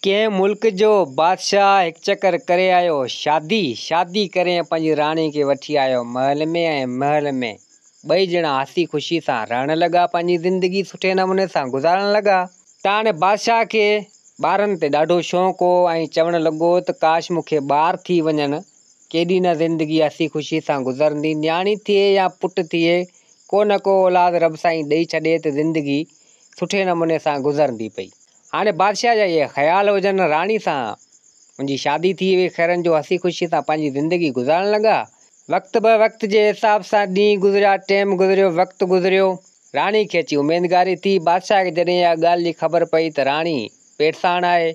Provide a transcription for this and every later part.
ڪنهن ملڪ جو بادشاهه هڪ چڪر ڪري آيو شادي، شادي ڪري ۽ پنهنجي راڻي کي وٺي آيو محل ۾ ۽ محل ۾ ٻئي ڄڻا هسي خوشي سان رهڻ لڳا پنهنجي زندگي سٺي نموني سان گذارڻ لڳا ته هاڻي بادشاهه کي ٻارن تي ڏاڍو شوق هو ۽ چوڻ لڳو ته ڪاش مون کي ٻار ٿي وڃن ڪيڏي نه زندگي هسي خوشي سان گذرندي نياڻي ٿئي يا پٽ ٿئي ڪو نه ڪو اولاد رب سائين ڏئي ڇڏي ته زندگي سٺي نموني سان گذرندي پئي. هاڻي بادشاهه جا اهي خيال هجن، راڻي سان منهنجي شادي ٿي وئي، خيرن جو هسي خوشي سان پنهنجي زندگي گذارڻ لڳا. وقت به وقت جي حساب سان ڏينهن گذريا، ٽيم گذريو، وقت گذريو. راڻي کي اچي اميدگاري ٿي. بادشاهه کي جڏهن اها ڳالهه جي خبر پئي ته راڻي پيٽ ساڻ آهي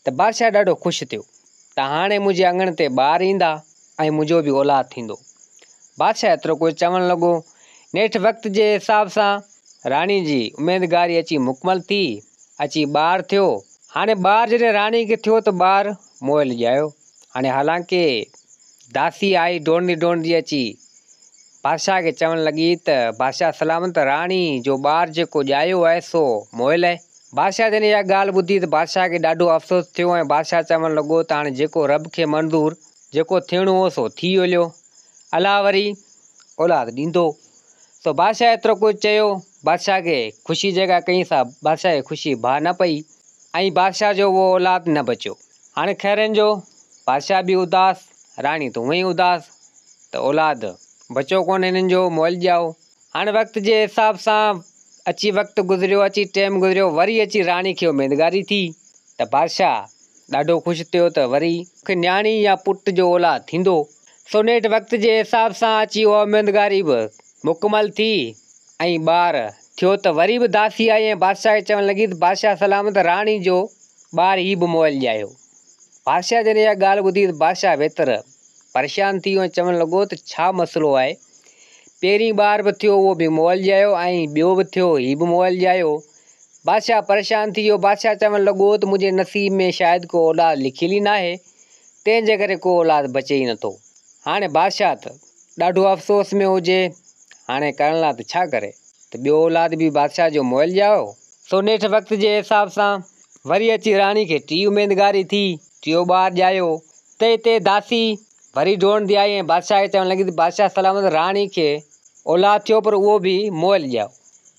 ته بادشاهه ڏاڍو خوش ٿيو ته هاڻي منهنجي اڱڻ تي ٻار ايندا ۽ منهنجو به اولاد ٿيندو. بادشاهه ايترو ڪجهه چوڻ لڳو. نيٺ وقت جي حساب سان راڻي جي اميدگاري اچي مڪمل ٿي، اچي ٻار ٿيو. هاڻي ٻار جڏهن راڻي کي ٿيو ته ٻار مئل ڄايو. هاڻي حالانڪه داسي آئي ڊوڙندي ڊوڙندي اچي بادشاهه کي چوڻ لڳي ته بادشاهه سلامت راڻي جو ٻار جيڪو ڄايو آهي سو مئل آهي. بادشاهه جڏهن اها ڳالهه ٻڌي ته بادشاهه کي ڏاڍو افسوس ٿيو ۽ بادشاهه چوڻ لڳو ته هاڻي جيڪو رب کي منظور جيڪو ٿيڻو هو سو ٿي هليو. الله وري اولاد ڏيندو. سو بادشاهه ايترو ڪجهه چيو، بادشاهه کي خوشي جيڪا ڪئي سا بادشاهه کي خوشي بها نه پئي ۽ بادشاهه جو اهو اولاد نه بچيو. هاڻي خيرن جو بادشاهه به اداس، راڻي ته هونئن ئي اداس ته اولاد بچيو ڪونه هنن جو مئل ڄائو. هاڻي وقت جي حساب سان اچي وقت گذريو، اچي ٽيم گذريو، وري اچي راڻي کي اميدگاري ٿي ته بادشاهه ڏاڍو خوش ٿيو ته وري مون کي نياڻي يا پٽ جو اولاد ٿيندو. سو نيٺ وقت جي حساب سان اچي اها اميدگاري به مڪمل ٿي ۽ ٻار ٿيو ته وري به داسي آئي ۽ بادشاهه کي چوڻ لڳي ته بادشاهه سلامت راڻي جو ٻار هي به مئل ڄايو. بادشاهه جڏهن اها ڳالهه ٻڌي ته بادشاهه ويتر پريشان ٿي ويو ۽ چوڻ لڳو ته ڇا مسئلو آهي؟ پهرين ٻار به ٿيو اهو به مئل ڄايو ۽ ٻيو به ٿيو هي به مئل ڄايو. بادشاهه پريشان ٿي ويو. بادشاهه چوڻ لڳو ته منهنجي نصيب ۾ شايد ڪو اولاد لکيل ئي ناهي، تنهن جي ڪري ڪو اولاد بچي ئي نٿو. هاڻي بادشاهه ته ڏاڍو افسوس ۾ هجي، هاڻي ڪرڻ لاء ته ڇا ڪري ته ٻيو اولاد به بادشاهه جو مئل ڄايو. سو نيٺ وقت جي حساب سان وري اچي راڻي کي ٽي اميدگاري ٿي، ٽيون ٻار ڄايو ته اتي داسي وري ڊوڙندي آئي ۽ بادشاهه کي چوڻ لڳي ته بادشاهه سلامت راڻي کي اولاد ٿيو پر اهو به مئل ڄائو.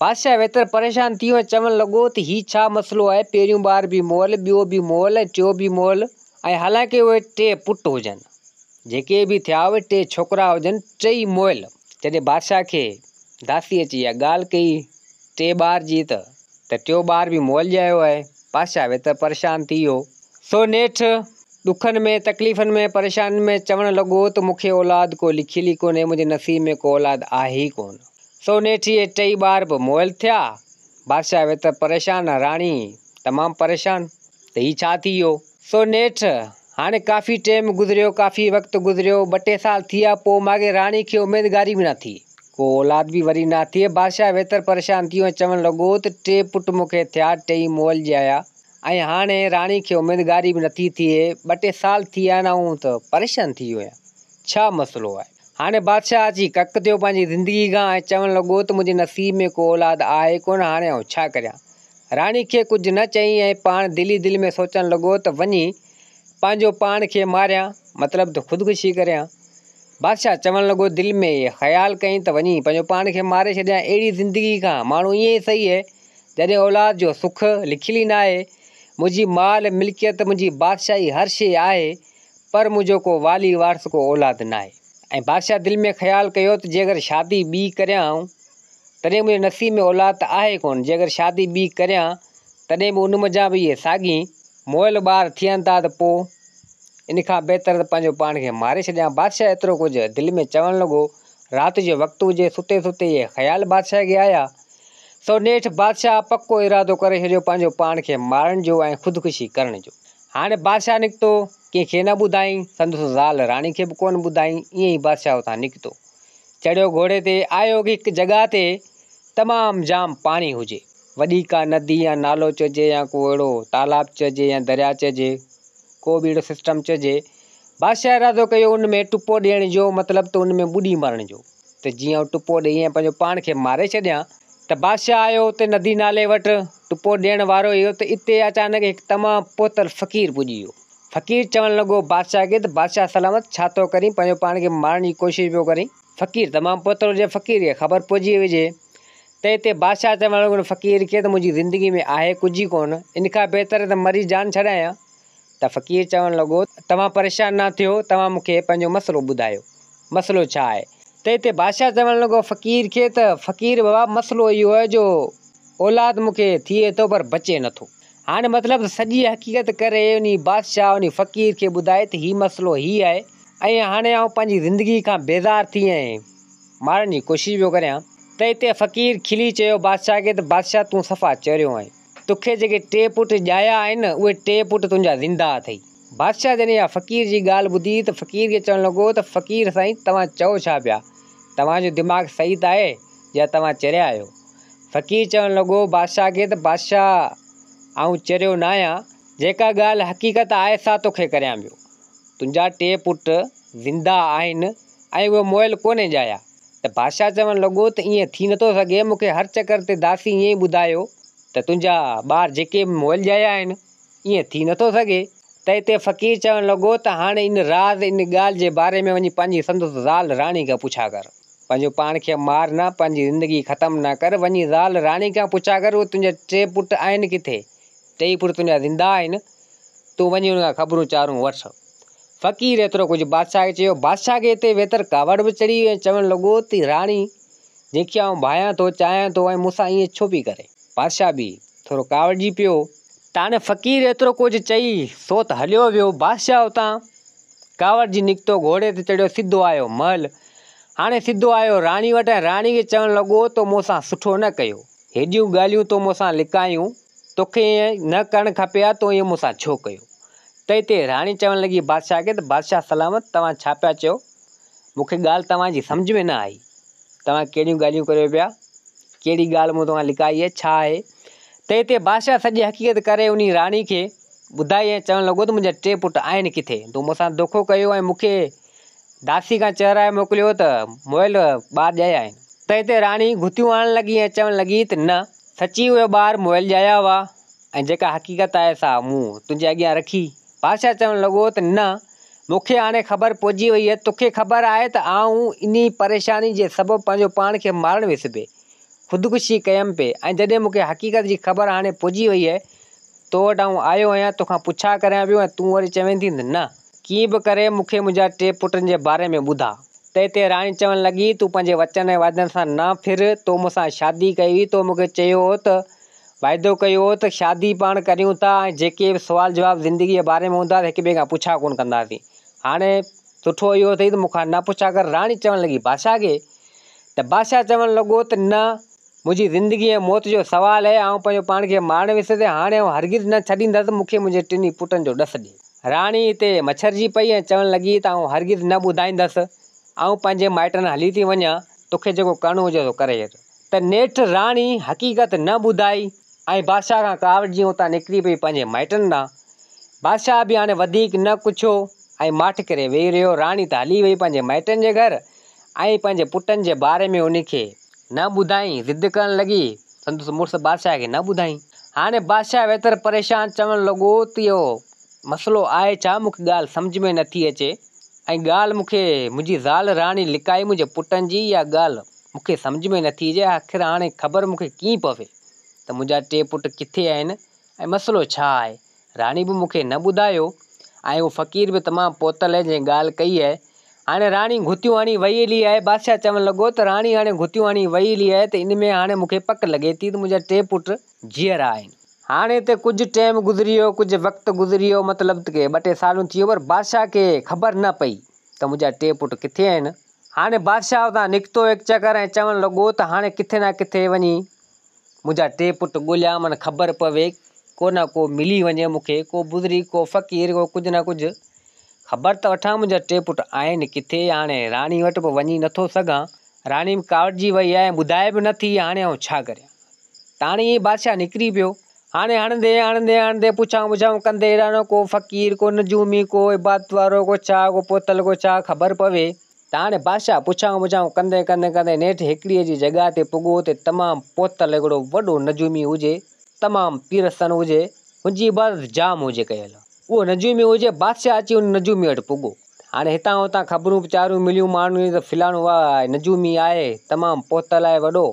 بادشاهه ويتر پريشان ٿي ويو ۽ چوڻ لڳو ته هي ڇا مسئلو آهي پهريون ٻار به مئل، ٻيو به مئل ۽ ٽيون به مئل ۽ حالانڪه اهي ٽي پٽ هجن. جيڪي به ٿيا اهي ٽي ڇوڪرا هجن، ٽيئي مئل. جڏهن بادشاهه کي داسي اچي اها ڳالهه ڪئي ٽي ٻار جي ته ته ٽيون ٻار به مئل ڄايو آهي. بادشاهه ويتر پريشان ٿي ويو. سو نيٺ ڏکن ۾، تڪليفن ۾، پريشانين ۾ چوڻ لڳو ته مون کي اولاد ڪو لکيل ئي ڪونهي، منهنجي نصيب ۾ ڪو اولاد آهي ئي ڪونه. سو نيٺ اهي ٽئي ٻار به مئل ٿيا. بادشاهه ويتر پريشان، راڻي تمام پريشان ته هي ڇا ٿي ويو. سو نيٺ هاڻي ڪافي ٽيم گذريو، ڪافي وقت گذريو، ٻه ٽي سال ٿي ويا، پوء ماڳهين راڻي کي اميدگاري به نه ٿي. ڪو اولاد به وري نه ٿئي. بادشاهه ويتر پريشان ٿي ويو ۽ چوڻ لڳو ته ٽي پٽ مون کي ٿيا، ٽيئي مئل ڄايا ۽ هاڻي راڻي کي اميدگاري به نٿي ٿئي، ٻه ٽي سال ٿي ويا آهن، آئون ته پريشان ٿي ويو آهيان، ڇا مسئلو آهي؟ هاڻي بادشاهه اچي ڪڪ ٿيو پنهنجي زندگي کان ۽ چوڻ لڳو ته منهنجي نصيب ۾ ڪو اولاد آهي ڪونه، هاڻي آئون ڇا ڪريان؟ راڻي کي ڪجهه نه چيائين ۽ پاڻ دل ئي دل ۾ سوچڻ لڳو ته وڃي پنهنجو پاڻ کي ماريان، مطلب ته خودڪشي ڪريان. بادشاهه چوڻ لڳو، دل ۾ اهي خيال ڪيائين ته وڃي پنهنجو پاڻ کي ماري ڇڏيان، اهڙي زندگي کان ماڻهو ائين ئي سهي جڏهن اولاد جو سک لکيل ئي ناهي. منهنجي مال ملڪيت، منهنجي بادشاهي هر شيء آهي، پر منهنجو ڪو والي وارث ڪو اولاد ناهي. ۽ بادشاهه دل ۾ خيال ڪيو ته جيڪر شادي ٻي ڪريان آئون، تڏهن منهنجي نصيب ۾ اولاد ته آهي ڪونه، جيڪر شادي ٻي ڪريان، تڏهن به ان منجهان به اهي ساڳي مئل ٻار ٿين ٿا ته پوء ان کان بهتر ته پنهنجو پاڻ کي ماري ڇڏيان. بادشاهه ايترو ڪجهه دل ۾ چوڻ لڳو. رات جو وقت هجي، ستي ستي اهي خيال بادشاهه کي آيا. سو نيٺ بادشاهه پڪو ارادو ڪري ڇڏيو پنهنجو پاڻ کي مارڻ جو ۽ خودڪشي ڪرڻ جو. هاڻي بادشاهه نڪتو، ڪنهن کي نه ٻڌائين، سندس زال راڻي کي به ڪونه ٻڌائين، ائين ئي بادشاهه اتان نڪتو. چڙهيو گهوڙي تي، آيو هڪ جڳهه تي تمام جام پاڻي هجي. وڏي ڪا ندي يا نالو چئجي يا ڪو اهڙو تالاب چئجي يا درياء چئجي، ڪو به اهڙو سسٽم چئجي. بادشاهه ارادو ڪيو ان ۾ ٽپو ڏيڻ جو، مطلب ته ان ۾ ٻڏي مرڻ جو، ته جيئن آئون ٽپو ڏيئي ۽ پنهنجو پاڻ کي ماري ڇڏيان ته بادشاهه آيو اتي ندي نالي وٽ ٽپو ڏيڻ وارو هيو ته اتي اچانڪ هڪ تمام پهتل فقير پڄي ويو. فقير چوڻ لڳو بادشاهه کي ته بادشاهه سلامت ڇا ٿو ڪرين پنهنجو پاڻ کي مارڻ جي ڪوشش پيو ڪرين. فقير تمام پهتل هجي فقير کي خبر پئجي وئي ته اتي بادشاهه چوڻ لڳو ان فقير کي ته منهنجي زندگي ۾ آهي ڪجهه ئي ڪونه ان کان بهتر ته مري جان ڇڏايان ته فقير چوڻ لڳو توهان پريشان نه ٿيو توهان مون کي پنهنجو مسئلو ٻڌايو مسئلو ڇا آهي؟ ته اتي بادشاهه چوڻ لڳو فقير کي ته فقير بابا مسئلو اهو آهي جو اولاد مون کي ٿئي ٿو پر بچي نٿو. هاڻي مطلب ته سڄي حقيقت ڪري انهي بادشاهه انهي فقير کي ٻڌائي ته هي مسئلو هي آهي ۽ هاڻي آئون پنهنجي زندگي کان بيزار ٿي ۽ مارڻ جي ڪوشش پيو ڪريان ته اتي فقير کلي چيو بادشاهه کي ته بادشاهه تون صفا چريو آهين توکي جيڪي ٽي پٽ ڄايا آهن اهي ٽي پٽ تنهنجا زنده اٿئي. بادشاهه جڏهن اها فقير جي ڳالهه ٻڌي ته فقير کي چوڻ لڳو ته فقير سائين توهان چئو ڇا پيا توهان جو دماغ صحيح ته آهي يا توهان چريا آهيو. فقير چوڻ لڳو بادشاهه کي ته بادشاهه آئون چريو ناهيان، جيڪا ڳالهه حقيقت آهي سا توکي ڪريان پيو. تنهنجا ٽي پٽ زنده آهن ۽ اهي مئل ڪونهي ڄايا. ته بادشاهه چوڻ لڳو ته ائين ٿي نٿو سگهي، مون کي هر چڪر تي داسي ائين ئي ٻڌايو ته تنهنجا ٻار جيڪي به مئل ڄايا آهن، ائين ٿي نٿو سگهي. ته اتي فقير چوڻ لڳو ته هاڻي ان راز، ان ڳالهه جي باري ۾ وڃي پنهنجي سندس زال راڻي کان پڇا ڪر. پنهنجو پاڻ کي مار نه، پنهنجي زندگي ختم نه ڪر، وڃي زال راڻي کان پڇا ڪر، اهي تنهنجا ٽي پٽ آهن ڪٿي؟ ٽيئي پٽ تنهنجا زنده آهن، تون وڃي انهن کان خبرون چارون وٺ. فقير ايترو ڪجهه بادشاهه کي چيو. بادشاهه کي اتي ويتر ڪاوڙ به چڙهي وئي ۽ چوڻ لڳو ته راڻي، جنهن کي آئون ڀانيان ٿو، چاهيان ٿو ۽ مون سان ائين ڇو پئي ڪري؟ بادشاهه به ٿورو ڪاوڙجي پيو. تاڻي فقير ايترو ڪجهه چئي سو ته هليو ويو. بادشاهه اتان ڪاوڙجي نڪتو، گهوڙي تي چڙهيو، سڌو آيو محل. هاڻي سڌو آيو راڻي وٽ ۽ راڻي کي چوڻ لڳو، تو مون سان سٺو نه ڪيو. هيڏيون ڳالهيون تو مون سان لڪايون، توکي ائين نه ڪرڻ کپي ها، تو ائين مون سان ڇو ڪيو؟ ته اتي راڻي چوڻ لڳي بادشاهه کي ته بادشاهه سلامت، توهان ڇا پيا چئو؟ مون کي ڳالهه توهان جي سمجهه ۾ نه آئي. توهان ڪهڙيون ڳالهيون ڪريو پيا؟ ڪهڙي ڳالهه مون توکان لڪائي آهي؟ ڇا آهي؟ ته اتي بادشاهه سڄي حقيقت ڪري انهي راڻي کي ٻڌائي ۽ چوڻ لڳو ته منهنجا ٽي پٽ آهن ڪٿي؟ تو مون سان دوکو ڪيو ۽ مون کي داسي کان چورائي موڪليو ته مئل ٻار ڄايا آهن. ته اتي راڻي گهتيون هڻڻ لڳي ۽ چوڻ لڳي ته نه، سچي اهي ٻار مئل ڄايا هئا ۽ جيڪا حقيقت آهي سا مون تنهنجي اڳيان رکي. بادشاهه چوڻ لڳو ته نه، مون کي هاڻي خبر پئجي وئي آهي، توکي خبر آهي ته آئون انهي پريشاني جي سبب پنهنجو پاڻ کي مارڻ ويس پئي، خودڪشي ڪيم پئي ۽ جڏهن مون کي حقيقت جي خبر هاڻي پئجي وئي آهي تو وٽ آئون آيو آهيان، توکان پڇا ڪريان پيو ۽ تون وري چوين ٿي ته نه. ڪيئن به ڪري مون کي منهنجا ٽي پٽن جي باري ۾ ٻڌاء. ته اتي راڻي چوڻ لڳي، تون پنهنجي وچن ۽ وعدن سان نه ڦر، تو مون سان شادي ڪئي هئي، تو مون کي چيو هو ته، وعدو ڪيو هو ته شادي پاڻ ڪريون ٿا ۽ جيڪي به سوال جواب زندگيء جي باري ۾ هوندا ته هڪ ٻئي کان پڇا ڪونه ڪنداسين. هاڻي سٺو اهو اٿئي ته مون کان نه پڇا ڪر. راڻي چوڻ لڳي بادشاهه کي ته بادشاهه چوڻ لڳو ته نه، منهنجي زندگي ۽ موت جو سوال آهي، آئون پنهنجو پاڻ کي مارڻ ويس ته هاڻي آئون هرگز نه ڇڏيندس، مون کي منهنجي ٽنهي پٽن جو ڏس ڏي. راڻي اتي مڇرجي پئي ۽ چوڻ لڳي ته آئون هرگز نه ٻڌائيندس، آئون پنهنجي مائٽن هلي ٿي وڃان، توکي جيڪو ڪرڻو هجي سو ڪري ڇڏ. ته نيٺ راڻي حقيقت نه ٻڌائي ۽ بادشاهه کان ڪاوڙجي اتان نڪري پئي پنهنجي مائٽن ڏانهن. بادشاهه به هاڻي وڌيڪ نه ڪڇيو ۽ ماٺ ڪري ويهي رهيو. راڻي ته هلي وئي پنهنجي مائٽن جي گهر ۽ پنهنجي پٽن جي باري ۾ ان کي نه ٻڌائين، ضد ڪرڻ لڳي، سندس مڙس بادشاهه کي نه ٻڌائين. هاڻي بادشاهه ويتر پريشان چوڻ لڳو ته اهو مسئلو آهي ڇا، مون کي ڳالهه سمجهه ۾ نٿي اچي ۽ ڳالهه مون کي منهنجي زال راڻي لڪائي منهنجي پٽن جي اها ڳالهه مون کي سمجهه ۾ نٿي اچي، آخر هاڻي خبر مون کي ڪيئن پوي ته منهنجا ٽي پٽ ڪٿي آهن ۽ مسئلو ڇا آهي؟ راڻي به مون کي نه ٻڌايو ۽ اهو فقير به تمام پهتل آهي جنهن ڳالهه ڪئي آهي. هاڻي راڻي گهتيون هڻي وئي هلي آهي. بادشاهه چوڻ لڳو ته راڻي هاڻي گهتيون هڻي وئي هلي آهي ته ان ۾ هاڻي مون کي پڪ لڳي ٿي ته منهنجا ٽي پٽ جيئرا آهن. هاڻي ته ڪجهه ٽيم گذري ويو، ڪجهه وقت گذري ويو، مطلب ته ڪي ٻه ٽي سالون ٿي ويو پر بادشاهه کي خبر نه پئي ته منهنجا ٽي پٽ ڪٿي آهن. هاڻي بادشاهه اتان نڪتو هڪ چڪر ۽ چوڻ لڳو ته هاڻي ڪٿي نه ڪٿي وڃي منهنجا ٽي پٽ ڳوليان من خبر پوي ڪو نه ڪو ملي وڃي مون کي ڪو بزرگ ڪو فقير ڪو ڪجهه نه ڪجهه خبر ته وٺان منهنجا ٽي پٽ آهن ڪٿي هاڻي راڻي وٽ به وڃي نٿو سگهان راڻي به ڪاوڙجي وئي آهي ۽ ٻڌائي به نٿي هاڻي آئون ڇا ڪريان تاڻي ائين بادشاهه نڪري پيو هاڻي هڻندي هڻندي هڻندي پڇائون پڇائون ڪندي رهڻو ڪو فقير ڪو نجومي ڪو عبادت وارو ڪو ڇا ڪو پوتل ڪو ڇا خبر پوي ته هاڻي بادشاهه پڇائون پڇائون ڪندي ڪندي ڪندي نيٺ هڪڙيء جي جڳهه تي پڳو اتي تمام پهتل هڪڙو وڏو نجومي هجي، تمام پيرسن هجي، هن جي عبادت جام هجي ڪيل. اهو نجومي هجي، بادشاهه اچي ان نجومي وٽ پڳو. هاڻي هتان هتان خبرون چارون مليون ماڻهن کي ته فلاڻو واهه نجومي آهي، تمام پهتل آهي وڏو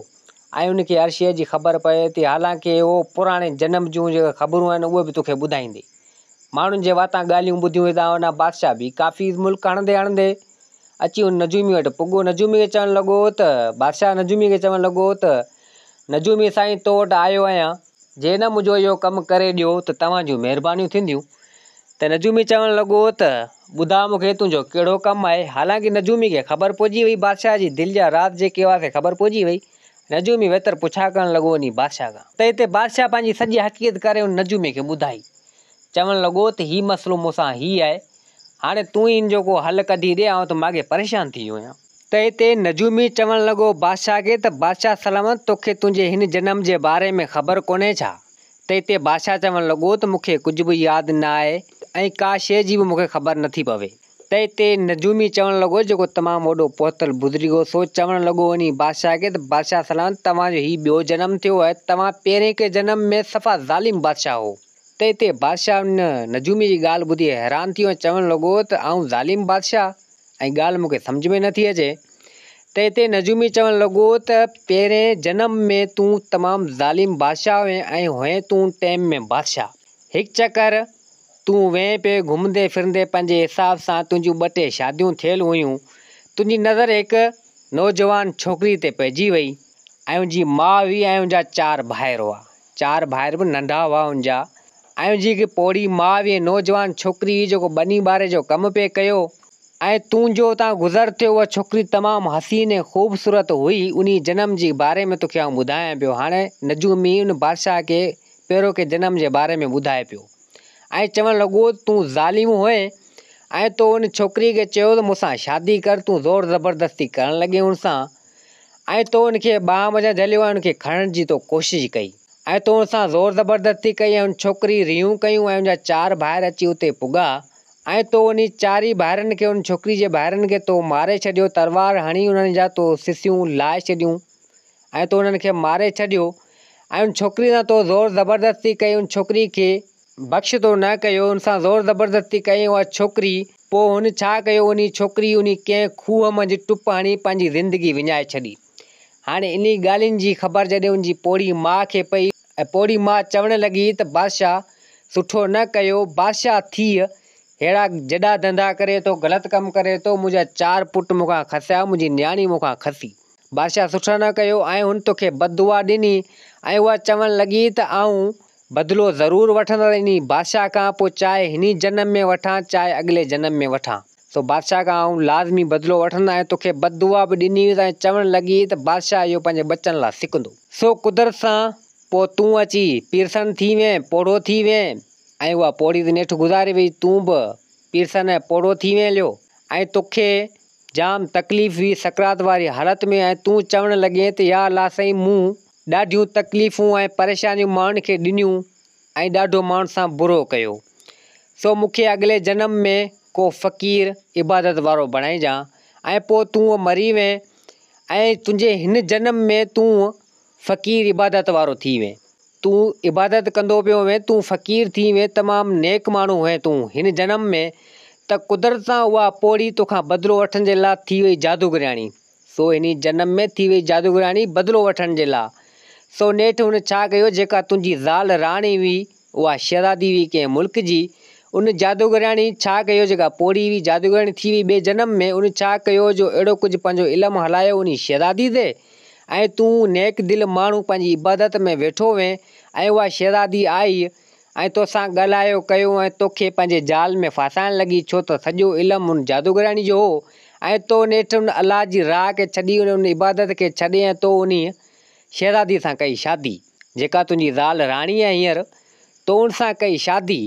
۽ ان کي هر شيء جي خبر پوي ٿي، حالانڪه اهو پراڻي جنم جون جيڪي خبرون آهن اهي به توکي ٻڌائيندي. ماڻهن جي واتان ڳالهيون ٻڌيون هتان هوڏانهن بادشاهه به ڪافي ملڪ هڻندي هڻندي اچي ان نجومي وٽ پڳو. نجومي کي چوڻ لڳو ته بادشاهه نجومي کي چوڻ لڳو ته نجومي سائين تو وٽ آيو آهيان، جي نه منهنجو اهو ڪم ڪري ڏيو ته توهان جون مهربانيون ٿينديون. ته نجومي چوڻ لڳو ته ٻڌاء مون کي تنهنجو ڪهڙو ڪم آهي؟ حالانڪه نجومي کي خبر پئجي وئي بادشاهه جي دل جا راز جيڪي هئا سي خبر پئجي وئي. نجومي ويتر پڇا ڪرڻ لڳو انهي بادشاهه کان. ته اتي بادشاهه پنهنجي سڄي حقيقت ڪري ان نجومي کي ٻڌائي. چوڻ لڳو ته هي مسئلو مون سان هي آهي، هاڻي تون ئي ان جو ڪو حل ڪڍي ڏي، آئون ته ماڳهين پريشان ٿي ويو آهيان. ته اتي نجومي چوڻ لڳو بادشاهه کي ته بادشاهه سلامت توکي تنهنجي هن جنم جي باري ۾ خبر ڪونهي ڇا؟ ته اتي بادشاهه چوڻ لڳو ته مون کي ڪجهه به ياد نه آهي ۽ ڪا شيء جي به مون کي خبر نٿي پوي. ته اتي نجومي چوڻ لڳو جيڪو تمام وڏو پهتل بزرگ هو سو چوڻ لڳو وڃي بادشاهه کي ته بادشاهه سلامت توهان جو هي ٻيو جنم ٿيو آهي توهان پهرين ڪنهن جنم ۾ صفا ظالم بادشاهه هو. ته اتي بادشاهه ان نجومي جي ڳالهه ٻڌي حيران ٿي ويو ۽ چوڻ لڳو ته آئون ظالم بادشاهه ۽ ڳالهه مون کي سمجهه ۾ نٿي اچي. ته اتي نجومي چوڻ لڳو ته پهرين جنم ۾ تون تمام ظالم بادشاهه هئين ۽ هئين تون ٽيم ۾ بادشاهه. هڪ چڪر تون وئين پئي گهمندي ڦرندي پنهنجي حساب سان تنهنجون ٻه ٽي شاديون ٿيل هيون. تنهنجي نظر هڪ نوجوان ڇوڪري تي پئجي وئي ۽ ان جي ماء هئي ۽ ان جا چار ڀائر هئا. چار ڀائر به ننڍا هئا ان جا ۽ ان جي هڪ پوڙهي ماء هئي ۽ نوجوان ڇوڪري هئي جيڪو ٻني ٻاري جو ڪم پئي ڪيو ۽ تنهنجو اتان گذر ٿيو. اها ڇوڪري تمام حسين ۽ خوبصورت هئي. انهي جنم جي باري ۾ توکي آئون ٻڌايان پيو. هاڻي نجومي ان بادشاهه کي پيروڪي جنم جي باري ۾ ٻڌائي پيو ۽ چوڻ لڳو ته تون ظالم هئين ۽ تو ان ڇوڪريء کي چيو ته مون سان شادي ڪر، تون زور زبردستي ڪرڻ لڳين ان سان ۽ تو ان کي ٻانهن منجهان جهليو ۽ ان کي کڻڻ جي تو ڪوشش ڪئي ۽ تو ان سان زور زبردستي ڪئي ۽ ان ڇوڪري ريهون ڪيون ۽ ان جا چار ڀائر اچي اتي پڳا ۽ تو انهي چارئي ڀائرن کي ان ڇوڪري جي ڀائرن کي تو ماري ڇڏيو، تلوار هڻي انهن جا تو سسيون لاهي ڇڏيون. ۽ تو انهن کي ماري ڇڏيو ۽ ان ڇوڪري سان تو زور زبردستي ڪئي ان ڇوڪري کي بخش تو نه ڪيو ان سان زور زبردستي ڪئي اها ڇوڪري پوء هن ڇا ڪيو انهي ڇوڪري انهي ڪنهن کوهه منجهه ٽپ هڻي پنهنجي زندگي وڃائي ڇڏي هاڻي انهي ڳالهين جي خبر جڏهن ان جي پوڙهي ماء کي پئي ۽ پوڙهي ماء چوڻ لڳي ته بادشاهه سٺو نه ڪيو بادشاهه ٿيء ههڙا جڏا ڌنڌا ڪري ٿو غلط ڪم ڪري ٿو منهنجا چار پٽ مون کان کسيا منهنجي نياڻي مون کان کسي. بادشاهه سٺو نه ڪيو ۽ هن توکي بددعا ڏني ۽ اها چوڻ لڳي ته آئون بدلو ضرور وٺندس انهي بادشاهه کان پوء چاهي هني جنم ۾ وٺان چاهي اڳلي جنم ۾ وٺان سو بادشاهه کان آئون لازمي بدلو وٺندس ۽ توکي بددعا به ڏني هئي ۽ چوڻ لڳي ته بادشاهه اهو پنهنجي ٻچن لاء سڪندو. سو قدرت سان پوء تون اچي پيرسن ٿي وئين، پوڙهو ٿي وئين ۽ اها پوڙهي ته نيٺ گذاري وئي تون به پيرسن ۽ پوڙهو ٿي وئين هليو ۽ توکي جام تڪليف هئي سڪرات واري حالت ۾ ۽ تون چوڻ لڳين ته يا الله سائين مون ڏاڍيون تڪليفون ۽ پريشانيون ماڻهن کي ڏنيون ۽ ڏاڍو ماڻهن سان برو ڪيو سو مون کي اڳلي جنم ۾ ڪو فقير عبادت وارو بڻائجان ۽ پوء تون مري وئين ۽ تنهنجي هن جنم ۾ تون فقير عبادت وارو ٿي وئين. تون عبادت ڪندو پيو هئين، تون فقير ٿي وئين، تمام نيڪ ماڻهو هئين تون هن جنم ۾، ته قدرت سان اها پوڙهي توکان بدلو وٺڻ جي لاء ٿي وئي جادوگرياڻي. سو هن جنم ۾ ٿي وئي جادوگرياڻي بدلو وٺڻ جي لاء. سو نيٺ هن ڇا ڪيو، جيڪا تنهنجي زال راڻي هئي، اها شهزادي هئي ڪنهن ملڪ جي، ان جادوگرياڻي ڇا ڪيو، جيڪا پوڙهي هئي، جادوگرياڻي ٿي وئي ٻئي جنم ۾، ان ڇا ڪيو جو اهڙو ڪجهه پنهنجو علم هلايو انهي شهزادي تي، ۽ تون نيڪ دل ماڻهو پنهنجي عبادت ۾ ويٺو هئين ۽ اها شهزادي آئي ۽ توسان ڳالهايو ڪيو ۽ توکي پنهنجي جال ۾ ڦاسائڻ لڳي ڇو ته سڄو علم ان جادوگرياڻي جو هو ۽ تو نيٺ ان الله جي راهه کي ڇڏي ان عبادت کي ڇڏي ۽ تو انهيء شهزادي سان ڪئي شادي جيڪا تنهنجي زال راڻي آهي هينئر تو ان سان ڪئي شادي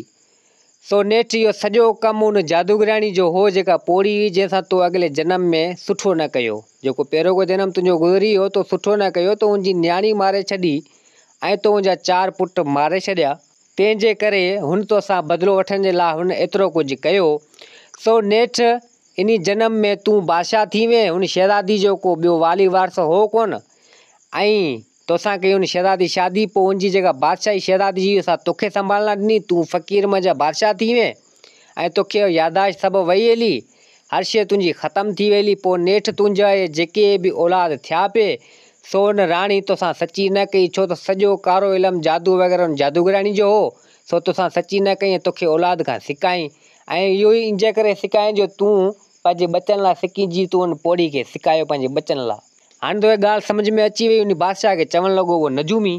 سو نيٺ اهو سڄو ڪم ان جادوگرياڻي جو هو جيڪا پوڙهي هئي جنهن سان تو اڳلي جنم ۾ سٺو نه ڪيو. جيڪو پهريون جنم تنهنجو گذري ويو تو سٺو نه ڪيو تو ان جي نياڻي ماري ڇڏي ۽ تو ان جا چار پٽ ماري ڇڏيا. تنهن جي ڪري هن توسان بدلو وٺڻ جي لاء هن ايترو ڪجهه ڪيو. سو نيٺ انهي جنم ۾ تون بادشاهه ٿي وئين، هن شهزادي جو ڪو ٻيو والي وارث هو ڪونه ۽ توسان ڪئي هن شهزادي شادي، پوء ان جي جيڪا بادشاهي شهزادي جي هئي سا توکي سنڀالڻ لاء ڏني، تون فقير منجهه بادشاهه ٿي وئين ۽ توکي اها ياداشت سڀ وئي هلي، هر شيء تنهنجي ختم ٿي وئي هلي، پوء نيٺ تنهنجا اهي جيڪي به اولاد ٿيا پئي، سو ان راڻي توسان سچي نه ڪئي، ڇو ته سڄو ڪارو علم جادو وغيره ان جادوگرياڻي جو هو، سو توسان سچي نه ڪئي ۽ توکي اولاد کان سڪائين ۽ اهو ئي ان جي ڪري سڪائين جو تون پنهنجي ٻچن لاء سڪين جيئن تون ان پوڙهي کي سڪايو پنهنجي ٻچن لاء. هاڻي توکي ڳالهه سمجهه ۾ اچي وئي. انهي بادشاهه کي چوڻ لڳو اهو نجومي.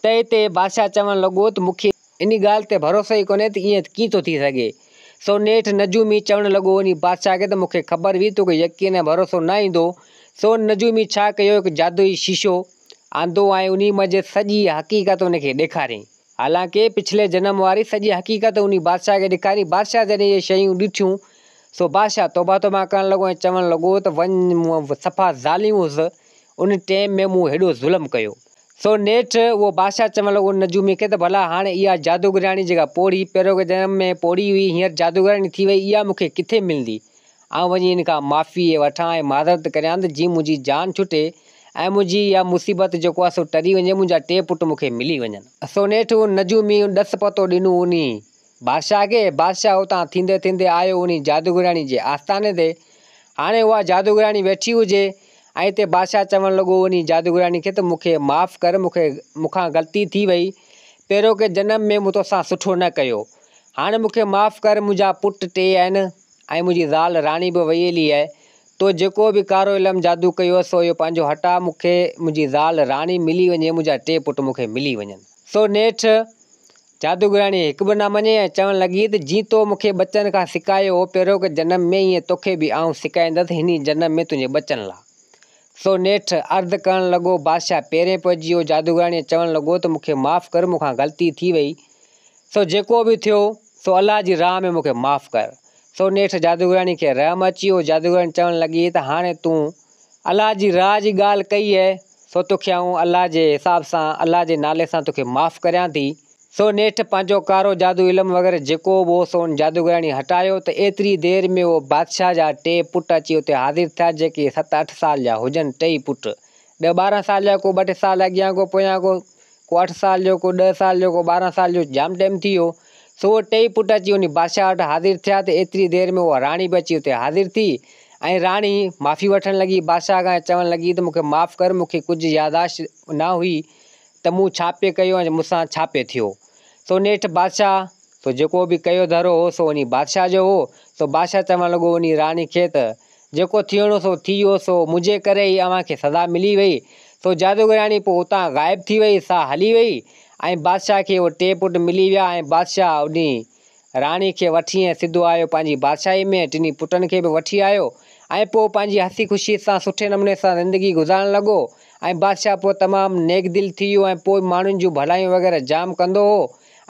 تنهن تي بادشاهه چوڻ لڳو ته مون کي انهي ڳالهه تي ڀروسو ئي ڪونهي ته ائين ڪيئن ٿو ٿي سگهي. سو نيٺ نجومي چوڻ لڳو انهي بادشاهه کي ته مون کي خبر هئي توکي يقين ۽ ڀروسو نه ايندو. سو نجومي ڇا ڪيو هڪ جادوئي شيشو آندو ۽ انهي منجهه سڄي حقيقت ان کي ڏيکاريائين. حالانڪه پڇلي جنم واري سڄي حقيقت انهي بادشاهه کي ڏيکاري. بادشاهه جڏهن اهي شيون ڏٺيون، سو بادشاهه توبه توبه ڪرڻ لڳو ۽ چوڻ لڳو ته وڃ مون صفا ظالم هوس، ان ٽيم ۾ مون هيڏو ظلم ڪيو. سو نيٺ اهو بادشاهه چوڻ لڳو نجومي کي ته ڀلا هاڻي اها جادوگرياڻي جيڪا پوڙهي پهريون جنم ۾ پوڙهي هئي، هينئر جادوگرياڻي ٿي وئي، اها مون کي ڪٿي ملندي؟ آئون وڃي هن کان معافي وٺان ۽ معذرت ڪريان ته جيئن منهنجي جان ڇٽي ۽ منهنجي اها مصيبت جيڪو آهي سو ٽري وڃي، منهنجا ٽي پٽ مون کي ملي وڃن. سو نيٺ ان نجومي ڏس پتو ڏنو انهي بادشاهه کي. بادشاهه اتان ٿيندي ٿيندي آيو انهي جادوگرياڻي جي آستاني تي. هاڻي اها جادوگرياڻي ويٺي هجي ۽ اتي بادشاهه چوڻ لڳو انهي جادوگرياڻي کي ته مون کي معاف ڪر، مون کي مون کان غلطي ٿي وئي. پهريونڪي جنم ۾ مون توسان سٺو نه ڪيو. هاڻي مون کي معاف ڪر، منهنجا پٽ ٽي آهن. ۽ منهنجي زال راڻي به وئيلي آهي. تو جيڪو به ڪارو علم جادو ڪيو سو اهو پنهنجو هٽاء، مون کي منهنجي زال راڻي ملي وڃي، منهنجا ٽي پٽ مون کي ملي وڃن. سو نيٺ جادوگرياڻيء هڪ به نه مڃي ۽ چوڻ لڳي ته جيئن تو مون کي ٻچن کان سڪايو هو پهريونڪي جنم ۾ ايئن توکي به آئون سڪائيندس هني جنم ۾ تنهنجي ٻچن لاء. سو نيٺ عرض ڪرڻ لڳو، بادشاهه پيرين پئجي ويو، جادوگرياڻيء چوڻ لڳو ته مون کي معاف ڪر، مون کان غلطي ٿي وئي. سو جيڪو به ٿيو، سو الله جي راهه ۾ مون کي معاف ڪر. سو نيٺ جادوگرياڻي کي رحم اچي ويو. جادوگرياڻي چوڻ لڳي ته هاڻي تون الله جي راهه جي ڳالهه ڪئي اهي، سو توکي آئون الله جي حساب سان، الله جي نالي سان توکي معاف ڪريان ٿي. سو نيٺ پنهنجو ڪارو جادو علم وغيره جيڪو به هو، سو ان جادوگرياڻي هٽايو ته ايتري دير ۾ اهو بادشاهه جا ٽي پٽ اچي اتي حاضر ٿيا، جيڪي ست اٺ سال جا هجن، ٽئي پٽ ڏهه 12 سال جا، ڪو ٻه ٽي سال اڳيان ڪو پويان ڪو. ڪو اٺ سال جو، ڪو 10 سال جو، ڪو 12 سال جو، جام ٽيم ٿي ويو. سو اهي ٽيئي پٽ اچي انهي بادشاهه وٽ حاضر ٿيا ته ايتري دير ۾ اها راڻي به اچي اتي حاضر ٿي ۽ راڻي معافي وٺڻ لڳي بادشاهه کان ۽ چوڻ لڳي ته مون کي معاف ڪر مون کي ڪجهه ياداشت نه هئي ته مون ڇا پئي ڪيو ۽ مون سان ڇا پئي ٿيو. سو نيٺ بادشاهه سو جيڪو به ڪيو ڌرو هو سو انهي بادشاهه جو هو. سو بادشاهه چوڻ لڳو انهي راڻي کي ته جيڪو ٿيڻو سو ٿي ويو، سو منهنجي ڪري ئي اوهان کي سزا ملي وئي. سو جادوگرياڻي پوء اتان غائب ٿي وئي، سا هلي وئي ۽ بادشاهه کي اهي ٽي پٽ ملي ويا ۽ بادشاهه انهي راڻي کي وٺي ۽ سڌو آيو پنهنجي بادشاهي ۾ ۽ ٽنهي پٽن کي به وٺي آيو ۽ پوء پنهنجي هسي خوشي سان سٺي نموني سان زندگي گذارڻ لڳو ۽ بادشاهه پوء تمام نيڪ دل ٿي ويو ۽ پوء ماڻهن جون ڀلايون وغيره جام ڪندو هو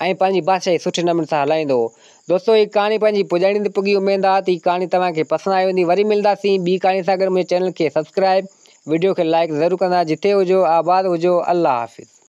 ۽ پنهنجي بادشاهي سٺي نموني سان هلائيندو هو. دوستو هي ڪهاڻي پنهنجي پڄاڻي تي پڳي اميد آ ته هي ڪهاڻي توهان کي پسند آئي هوندي وري ملداسين ٻي ڪهاڻي سان گڏ منهنجي چينل کي سبسڪرائب وڊيو کي لائيڪ ضرور ڪندا جتي هجو آباد هجو الله حافظ.